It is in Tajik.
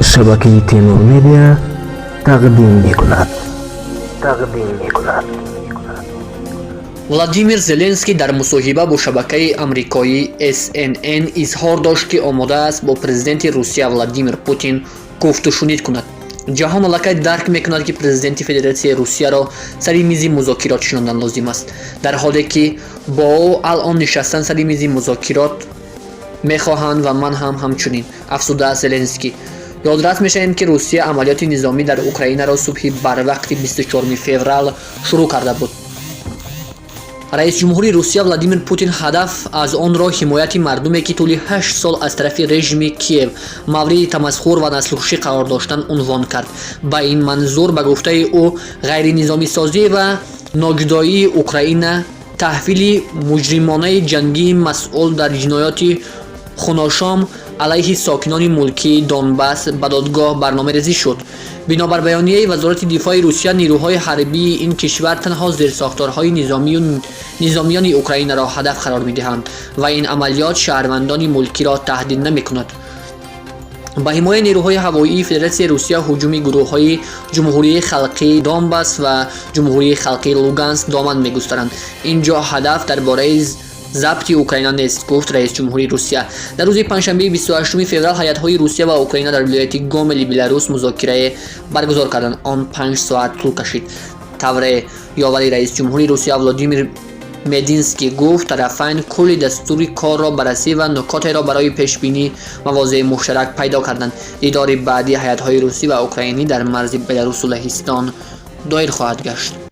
Шабакаи Темур Медиа тақдим мекунад, тақдим мекунад. Владимир Зеленский дар мусоҳиба бо шабакаи амрикоӣ CNN изҳор дошт, ки омода аст бо президенти Русия Владимир Путин гуфтушунид кунад. Ҷаҳон аллакай дарк мекунад, ки президенти Федератсияи Русияро сари мизи музокирот шинондан лозим аст, дар ҳоле ки бо ӯ алон нишастан сари мизи музокирот мехоҳанд ва ман ҳам ҳамчунин, афзудааст Зеленский. Ёдрас мешавем, ки Русия амалиёти низомӣ дар Украинаро субҳи барвақти 24 феврал шурӯъ карда буд. Раисҷумҳури Русия Владимир Путин ҳадаф аз онро ҳимояти мардуме, ки тӯли 8 сол аз тарафи режими Киев мавриди тамасхур ва наслкушӣ қарор доштанд, унвон кард. Ба ин манзур, ба гуфтаи ӯ, ғайринизомисозӣ ва ноҷудоии Украина, таҳвили муҷримонаи ҷангии масъул дар ҷиноёти хуношом алайҳи сокинони мулкии Донбасс ба додгоҳ барномарезӣ шуд. Бинобар баёнияи Вазорати дифои Русия, нирӯҳои ҳарбии ин кишвар танҳо зерсохторҳои низомию низомиёни Украинаро ҳадаф қарор медиҳанд ва ин амалиёт шаҳрвандони мулкиро таҳдид намекунад. Ба ҳимояи нерӯҳои ҳавоии Федератсияи Русия ҳуҷуми гурӯҳҳои Ҷумҳурии Халқии Донбасс ва Ҷумҳурии Халқии Луганск доман мегустаранд. Ин ҷо ҳадаф дар бораи забти Украина нест, гуфт раисҷумҳури Русия. Дар рӯзи панҷшанбеи 28 феврал ҳайатҳои Русия ва Украина дар вилояти Гомели Беларус музокирае баргузор карданд. Он 5 соат тӯл кашид. Тавре ёвари раисҷумҳури Русия Владимир Мединский гуфт, тарафайн кулли дастури корро баррасӣ ва нукотеро барои пешбинии мавозеи муштарак пайдо карданд. Дидори баъдии ҳайатҳои русӣ ва украинӣ дар марзи Беларусу Лаҳистон доир хоҳад гашт.